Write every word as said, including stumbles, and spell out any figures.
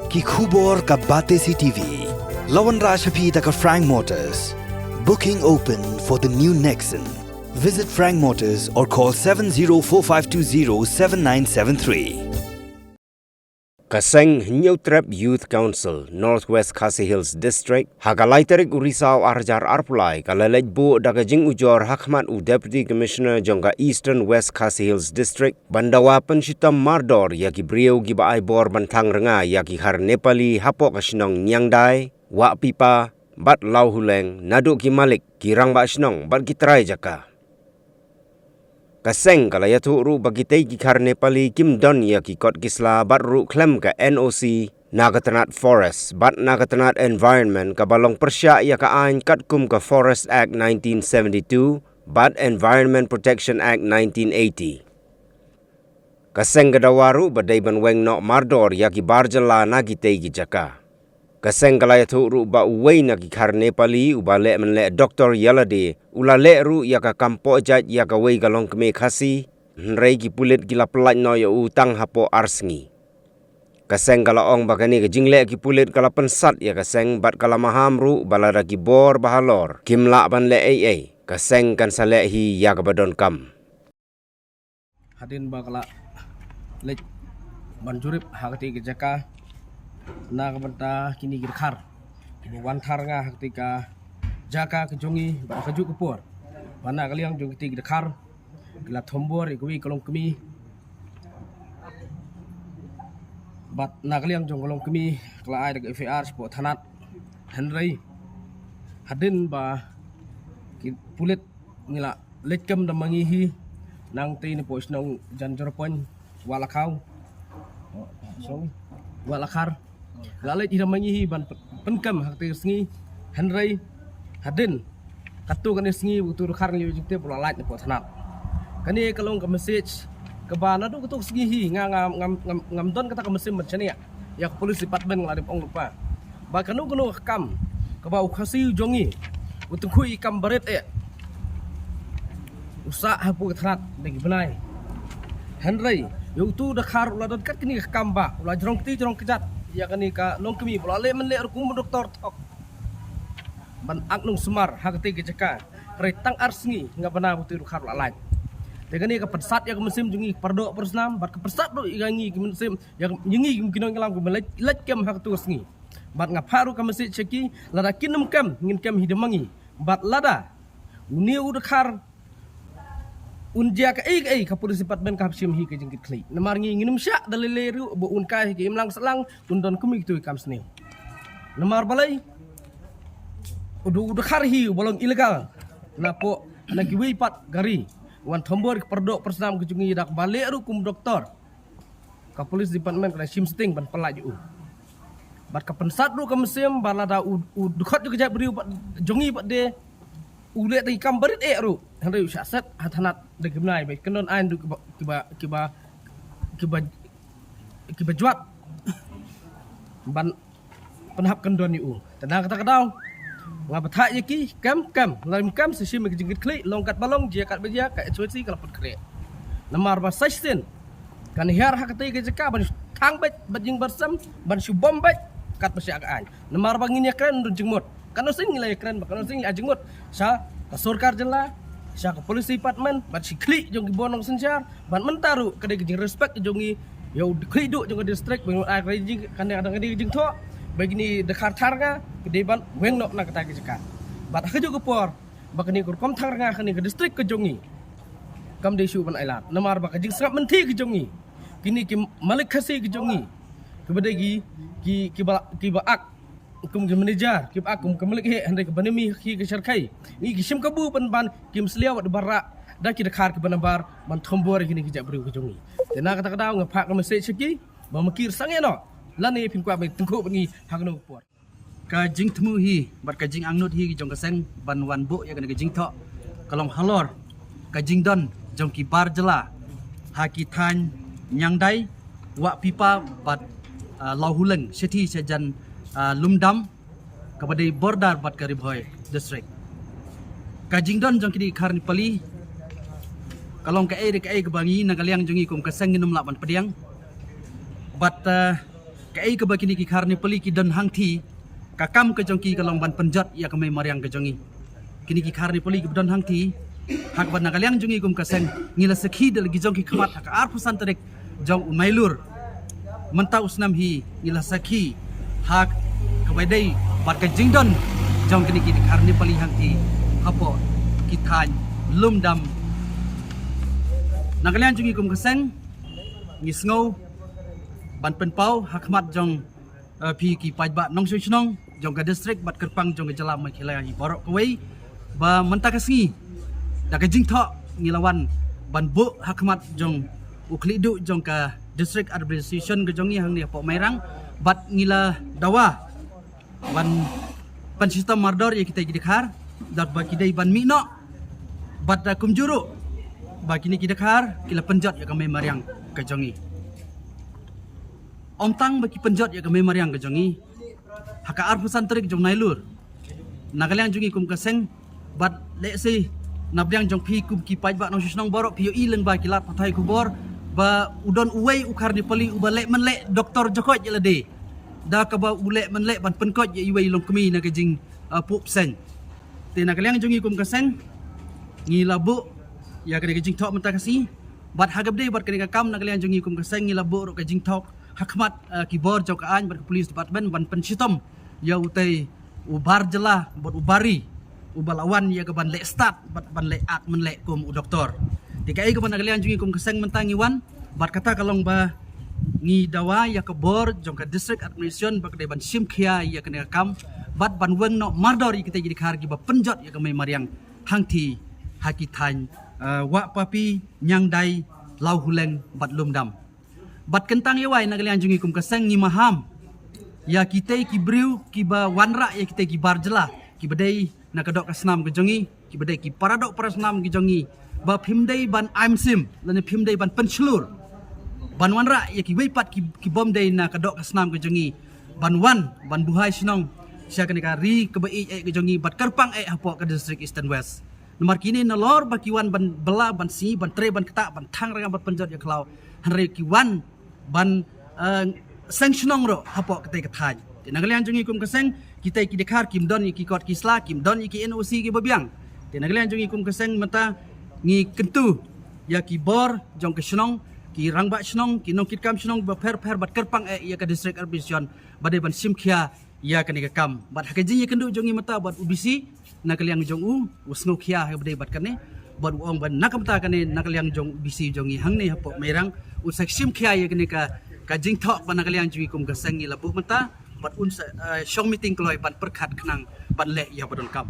Ki khubor ka Batesi T V. La wanrah sha phi da ka Frank Motors. Booking open for the new Nexon. Visit Frank Motors or call seven zero four five two zero seven nine seven three. Ka seng Hynñiewtrep Youth Council, North West Khasi Hills District, ha ka lai tarik u Risaw ar hajar arphew lai, ka la leit buh da ka jingujor ha khmat u Deputy Commissioner jong ka Eastern West Khasi Hills District, ban dawa pynshitom mardor ïa ki briew kiba ai bor ban thang rnga ïa ki khar Nepali hapoh ka shnong Niangdai, Wahpipa, bad Lawhuleng, naduh ki malik, ki rangbah shnong, bad ki trai jaka. Ka seng ka la ïathuh ruh ba kitei ki khar Nepali kim don ïa ki kot ki sla bad ruh khlem ka N O C na ka tnat Forest bad na ka tnat Environment kaba long pyrshah ïa ka aiñ katkum ka Forest Act nineteen seventy-two bad Environment Protection Act nineteen eighty. Ka seng ka dawa ruh ba dei ban weng noh mardor ïa ki bar jylla na kitei ki jaka. Ka seng ka la ïathuh ruh ba uwei na ki khar Nepali uba leh mynleh doktor ïa lade u la leh ruh ïa ka kam pohjait ïa kawei ka longkmie Khasi, hynrei ki pulit ki la pyllait noh ïa u tang hapoh ar sngi. Ka seng ka la ong ba kane ka jingleh ki pulit ka la pynsat ïa ka seng bad ka la maham ruh ba lada ki bor ba halor kim lah ban leh ei ei, ka seng kan sa leh hi ïa kaba donkam. Hadien ba ka la leit ban jurip ha katei ka jaka na ka bynta kine ki dkhar kiba wan thang rnga ha katei ka jaka ka jong ngi, bad ha kajuh ka por ba na ka liang jong katei ki dkhar ki la thombor ïa kawei ka longkmie, bad na ka liang jong ka longkmie ka la ai da ka F I R shapoh thanat. Hynrei hadien ba ki pulit ngi la leit kem da ma ngi hi, nangtei napoh shnong Janjorpon, Wahlakhaw, sorry, Wahlakhar. La leit hi da ma ngi hi ban pyn-, pynkem ha katei ka sngi. Hynrei hadien katto katne sngi utu u dkhar ngi ïoh jingtip u la lait napoh thanat. Kane ka long ka message kaba naduh katto ka sngi hi nga ngam, ngam, ngam, ngam don kata ka mynsiem ban shaniah ïa ka police department, nga la dep ong lypa. Ba kano kano ka kam kaba u Khasi u jong ngi u tyngkhuh ïa ki kam barit eh, u sah hapoh ka thanat da ki bnai. Hynrei ïa utu u dkhar u la don kat kine ki kam ba u la jrong kti jrong kjat ïa kane ka longkmie ba u la leh mynleh ruh kum u doktor thok ban ak nong sumar ha katei ka jaka. Hynrei tang ar sngi nga bna ba utu u dkhar u la lait. Te kane ka pynsat ïa ka mynsiem jong ngi ki pardoh parsnam bad ka pynsat ruh ïa ngi ki mynsiem, ïa ngi ki nongïalam kiba leit, leit kem ha katto ka sngi. Bad nga phah ruh ka message sha ki, lada kin ym kem, ngin kem hi da ma ngi. Bad lada une u dkhar un jia kaei kaei, ka police department ka hap shim hi ka jingkitkhlieh. Namar ngi ngin ym shah da lei lei ruh ba un kai ha ka imlang sahlang, un don kum ïa kitu ki kam sniew. Namar balei? U du, u dkhar hi uba long illegal napoh, na kiwei pat ka ri, wan thombor ïa ki pardoh parsnam ka jong ngi da kaba leh ruh kum doktor. Ka police department ka dang shim sting ban pyllait ïa u. Bad ka pynsat ruh ka mynsiem ba lada u, u dkhot jong ka jaitbynriew pat jong ngi pat de u leh da ki kam barit eh ruh, hynrei u shah set ha thanat da ki bnai ba kin don aiñ ruh kiba, kiba, kiba, kiba, kiba jwat ban pynhap kyndon ïa u. Te na kata ka daw nga batai ïa ki, kem kem, lada ym kem sa shim ïa ka jingkitkhlieh, long katba long, jia katba jia, ka H Y C ka la pynkhreh. Namar ba sa shisien kan hiar ha katei ka jaka ban thang beit bad jingbarsem, ban shu bom beit katba shah ka aiñ. Namar ba ngin ïakren don jingmut. Katno sien ngi la ïakren bad katno sien ngi la ai jingmut sha ka sorkar jylla, sha ka police department, bad shi khlieh jong ki bor nongsynshar, bad mynta ruh ka dei ka jingrespect jong ngi ïa u khlieh duh jong ka district, ba ngi ai ka jing, ka dei ka jingthoh ba kine ki dkhar thang rnga ki dei ban weng noh na kata ka jaka. Bad ha kajuh ka por ba kane ka rukom thang rnga ha kane ka district ka jong ngi kam dei shuh ban ai lad, namar ba ka jingsngap mynthi ka jong ngi, kine ki malik Khasi ka jong ngi, kiba dei ki, ki, kiba, kiba ak kum ki manager, kiba ak kum ki malik heh, hynrei kiba nang mih ha ki shyrkhei, ngi ki shim kabu pynban, kim sliaw wat barah da ki dkhar kiba nabar ban thombor ïa kine ki jaitbynriew ka jong ngi. Te na kata ka daw nga phah ka message sha ki ba ma ki sangeh noh, lane phin kwah ban tyngkhuh bad ngi ha kano ka por. Ka jingthmu hi bad ka jingangnud hi jong ka seng ban wan buh ïa kane ka jingthoh ka long halor ka jingdon jong ki bar jylla ha ki thaiñ Niangdai, Wahpipa bad, ah, Lawhuleng, shithi sha jan, ah, Lumdam, kaba dei border bad ka Ri Bhoi District. Ka jingdon jong kine ki khar Nepali ka long kaei re kaei kaba ngi na ka liang jong ngi kum ka seng ngin ym lah ban pdiang. Bad, ah, Kaei kaba kine ki khar Nepali ki don hangti, ka kam ka jong ki ka long ban pynjot ïa ka mei mariang ka jong ngi. Kine ki khar Nepali kiba don hangti, ha kaba na ka liang jong ngi kum ka seng, ngi la sakhi da la ki jong ki khmat ha ka arphew san tarik jong u Nailur. Mynta u snem hi ngi la sakhi ha kaba dei bad ka jingdon jong kine ki khar Nepali hangti hapoh ki thaiñ Lumdam. Na ka liang jong ngi kum ka seng, ngi sngew ban pynpaw ha khmat jong, eh, phi ki paidbah nongshong shnong jong ka district bad kyrpang jong ka jylla Meghalaya hi baroh kawei, ba mynta ka sngi da ka jingthoh ngi la wan ban buh ha khmat jong u khlieh duh jong ka District Administration ka jong ngi hangne hapoh Mairang, bad ngi la dawa ban pynshitom mardor ïa kita ki dkhar, da ba ki dei ban mih noh, bad da kumjuh ruh ba kine ki dkhar ki la pynjot ïa ka mei mariang ka jong ngi. Ym tang ba ki pynjot ïa ka mei mariang ka jong ngi ha ka arphew san tarik jong Nailur, na ka liang jong ngi kum ka seng, bad lehse na pdeng jong phi kum ki paidbah nongshong shnong baroh phi ïohi lyngba ki lad pathai khubor ba u don uwei u khar Nepali uba leh mynleh doktor jokot ïa lade, da kaba u leh mynleh ban pynkoit ïa iwei i longkmie na ka jing, eh, puh phew. Te na ka liang jong ngi kum ka seng, ngi la buh ïa kane ka jingthoh mynta ka sngi, bad ha kaba dei bad kane ka kam na ka liang jong ngi kum ka seng ngi la buh ruh ka jingthoh ha khmat, eh, ki bor jong ka aiñ bad ka police department ban pynshitom ïa utei u bar jylla bad u bari uba la wan ïa ka ban leh stad bad ban leh ak mynleh kum u doktor. Te kaei kaba na ka liang jong ngi kum ka seng mynta ngi wan, bad kata ka long ba ngi dawa ïa ka bor jong ka District Administration ba ka dei ban shim khia ïa kane ka kam, bad ban weng noh mardor ïa kita ki dkhar kiba pynjot ïa ka mei mariang hangti ha ki thaiñ, eh, Wahpapi, Nyangdai, Lawhuleng bad Lumdam. Bad kyntang ïa wai na ka liang jong ngi kum ka seng ngi maham ïa kitei ki briew kiba wanrah ïa kitei ki bar jylla kiba dei na ka doh ka snam ka jong ngi, kiba dei ki para doh para snam ki jong ngi, ba phim dei ban ai mynsiem lane phim dei ban pynshlur ban wanrah ïa kiwei pat ki, ki bym dei na ka doh ka snam ka jong ngi ban wan ban buhai shnong sha kane ka ri kaba ïeit eh ka jong ngi bad kyrpang eh hapoh ka District Eastern West. Namar kine nalor ba ki wan ban bylla, ban sngi, ban trei, ban ktah, ban thang rangam, ban pynjot ïa khlaw, hynrei ki wan ban, eh, seng shnong ruh hapoh katei ka thaiñ. Te na ka liang jong ngi kum ka seng, kitei ki dkhar kim don ïa ki kot ki sla, kim don ïa ki N O C kiba biang. Te na ka liang jong ngi kum ka seng mynta ngi kyntu ïa ki bor jong ka shnong, ki rangbah shnong, ki nongkitkam shnong ba pher pher bad kyrpang eh ïa ka District Administration ba dei ban shim khia ïa kane ka kam. Bad ha ka jingïakynduh jong ngi mynta bad u D C, na ka liang jong u, u sngew khia ha kaba dei bad kane, bad u ong ba na ka bynta kane na ka liang jong u D C jong ngi hangne hapoh Mairang, u sa shim khia ïa kane ka, ka jingthoh ba na ka liang jong ngi kum ka seng ngi la buh mynta, bad un sa, eh, shong meeting kloi ban pyrkhat khnang ban leh ïa ba donkam.